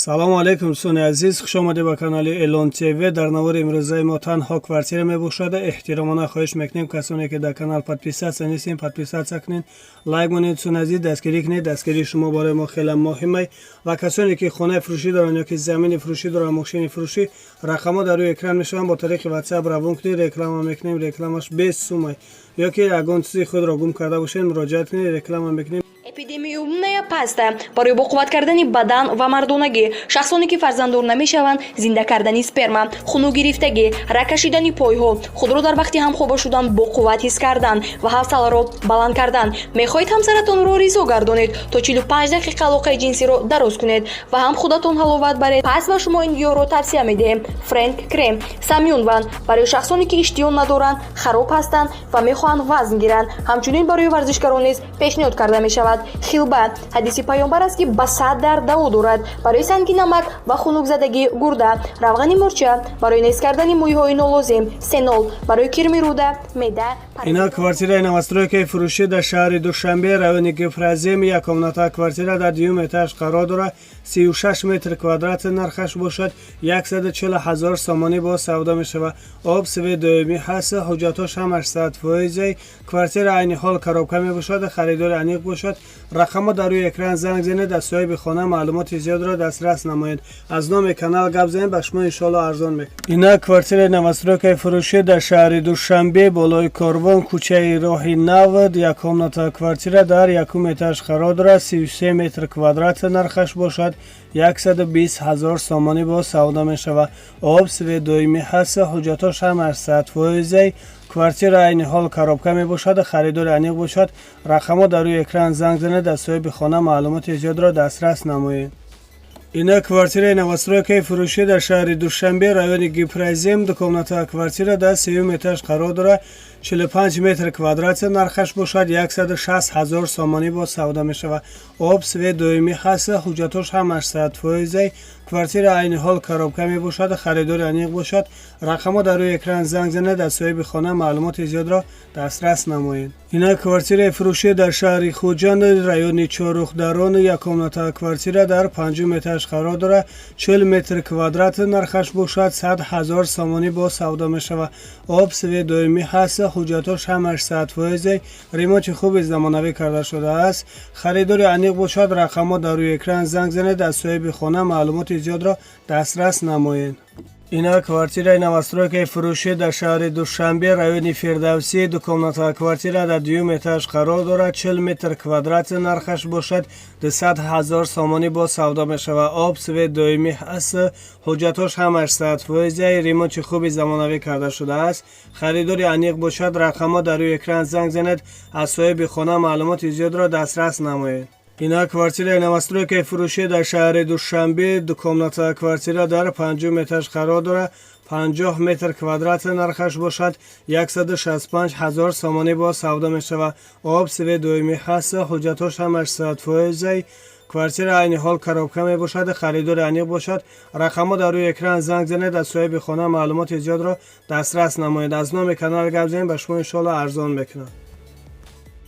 Салому алейкум, дӯстони азиз, хушомадед ба канали Элон ТВ. Дар навори имрӯзаи мо танҳо квартира мебошад. Эҳтиромона хоҳиш мекунем, касоне ки дар канал подписаться нестем, подписаться кунед, лайк монед. Дӯстони азиз, дастгирӣ кунед, дастгирии шумо барои мо хеле муҳимай. Ва касоне ки хонаи фурӯшӣ доранд ё ки замини фурӯшӣ доранд, мошини фурӯшӣ, рақамҳо дар рӯи экран мешаванд, бо тариқи WhatsApp равон кунед, реклама мекунем, рекламаш без сумай. Ё ки ягон чизи худро гум карда бошед, муроҷиат кунед, реклама мекунем. Эпидемиумная паста барои боқувват кардани бадан ва мардонагӣ, шахсоне ки фарзанддор намешаванд, зинда кардани сперма, хунугирифтагӣ, раг кашидани пойҳо, худро дар вақти ҳамхоба шудан боқувват ҳис кардан ва ҳавсаларо баланд кардан. Мехоҳед ҳамсаратонро ризо гардонед, то 45 дақиқа алоқаи ҷинсиро дароз кунед ва ҳам худатон ҳаловат баред? Пас ба шумо ин гиёҳро тавсия медиҳем. Френк крем самюнван барои шахсоне ки иштиҳо надоранд, хароб ҳастанд ва мехоҳанд вазн гиранд, ҳамчунин барои варзишгарон низ пешниҳод карда мешавад. Хилба, ҳадиси паёмбар аст, ки ба 100 дард даво дорад, барои санги намак ва хунукзадагии гурда. Равғани мурча барои нест кардани мӯйҳои нолозим. Сенол барои кирми рӯда, меъда. Ина квартираи новостройкаи фурӯшӣ дар шаҳри Душанбе, райони Гипрозем. Як комната квартира дар дуюм этаж қарор дорад, 36 метр квадрат, нархаш бошад 140 ҳазор сомонӣ бо савдо мешавад. Об, свет доимӣ ҳаст, ҳуҷҷатҳош ҳамаш 100 фоизай. Квартира айни ҳол коробка мебошад. Харидори аниқ бошад, рақамҳо дар рӯи экран, занг занед, аз соҳиби хона маълумоти зиёдро дастрас намоед. Аз номи канал гап занед, ба шумо иншоалло арзон мекунад. Ина квартираи новостройкаи фурӯшӣ дар шаҳри Душанбе, болои Корвон, кӯчаи Роҳи Нав. Як комната квартира дар якум этаж қарор дорад, 33 метр квадрат, нархаш бошад 120 ҳазор сомонӣ бо савдо мешавад. Об, свет доимӣ ҳаст, ҳуҷҷатҳош ҳамаш 100 фоизай. Квартира айни ҳол коробка мебошад. Харидори аниқ бошад, рақамҳо дар рӯи экран, занг занед, аз соҳиби хона маълумоти зиёдро дастрас намоед. Ина квартираи новостройкаи фурӯшӣ дар шаҳри Душанбе, райони Гипрозем. Ду комната квартира дар сеюм этаж қарор дорад, 45 метр квадрат, нархаш бошад 160 ҳазор сомонӣ бо савдо мешавад. Об, свет доимӣ ҳаст, ҳуҷҷатҳош ҳамаш 100 фоизай. Квартира айни ҳол коробка мебошад. Харидори аниқ бошад, рақамҳо дар рӯи экран, занг занед, аз соҳиби хона маълумоти зиёдро дастрас намоед. Ина квартираи фурӯшӣ дар шаҳри Хуҷанд, райони Чорухдарон. Як комната квартира дар панҷум этаж қарор дорад, 40 метр квадрат, нархаш бошад 100 ҳазор сомонӣ бо савдо мешавад. Об, свет доимӣ ҳаст, ҳуҷҷатҳош ҳамаш 100 фоизе, ремонти хуби замонавӣ карда шудааст. Харидори аниқ бошад, рақамҳо дар рӯи экран, занг занед, аз соҳиби хона маълумоти зиёдро дастрас намоед. Ина квартираи новостройкаи фурӯшӣ дар шаҳри Душанбе, райони Фирдавсӣ. Ду комната квартира дар дуюм этаж қарор дорад, 40 метр квадрат, нархаш бошад 200 ҳазор сомонӣ бо савдо мешавад. Об, свет доимӣ ҳаст, ҳуҷҷатҳош ҳамаш 100 фоиза, ремонти хуби замонавӣ карда шудааст. Харидори аниқ бошад, рақамҳо дар рӯи экран, занг занед, аз соҳиби хона маълумоти зиёдро дастрас намоед. Ина квартираи новостройкаи фурӯшӣ дар шаҳри Душанбе. Ду комната квартира дар панҷум этаж қарор дорад, 50 метр квадрат, нархаш бошад 165 ҳазор сомонӣ бо савдо мешавад. Об, свет доимӣ ҳаст, ҳуҷҷатҳош ҳамаш 100 фоизай. Квартира айни ҳол коробка мебошад. Харидори аниқ бошад, рақамҳо дар рӯи экран, занг занед, аз соҳиби хона маълумоти зиёдро дастрас намоед. Аз номи канал гап занед, ба шумо иншоалло арзон мекунад.